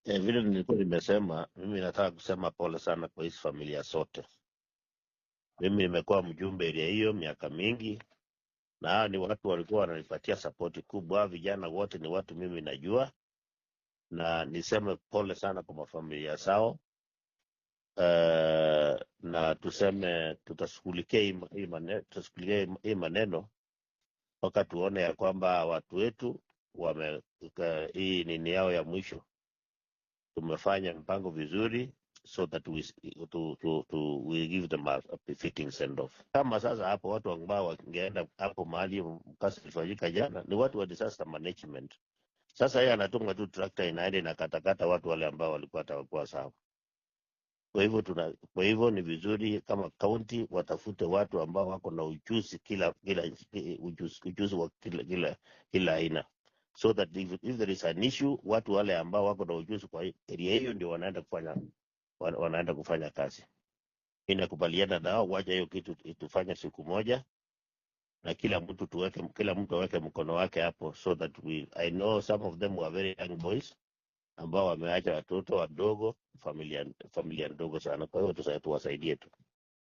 Vile nilikuwa nimesema, mimi nataka kusema pole sana kwa hizi familia sote. Mimi nimekuwa mjumbe area hiyo miaka mingi, na hawa ni watu walikuwa wananipatia sapoti kubwa. Hawa vijana wote ni watu mimi najua, na niseme pole sana kwa mafamilia zao. Na tuseme tutashughulikia hii maneno mpaka tuone ya kwamba watu wetu wame hii nini yao ya mwisho tumefanya mpango vizuri so that we, to, to, to, we give them a befitting send off. Kama sasa hapo watu ambao wangeenda hapo mahali mkasa ilifanyika jana ni watu wa disaster management. Sasa yeye anatunga tu tractor inaenda inakatakata watu wale ambao walikuwa hatawakuwa sawa. Kwa hivyo ni vizuri kama county watafute watu ambao wako na ujuzi kila kila ujuzi wa kila aina so that if there is an issue, watu wale ambao wako na ujuzi kwa area hiyo ndio wanaenda kufanya kazi. Mimi nakubaliana nao, wacha hiyo kitu itufanye siku moja na kila mtu aweke mkono wake hapo so that we, I know some of them were very young boys ambao wameacha watoto wadogo, familia ndogo sana. Kwa hiyo tuwasaidie tu.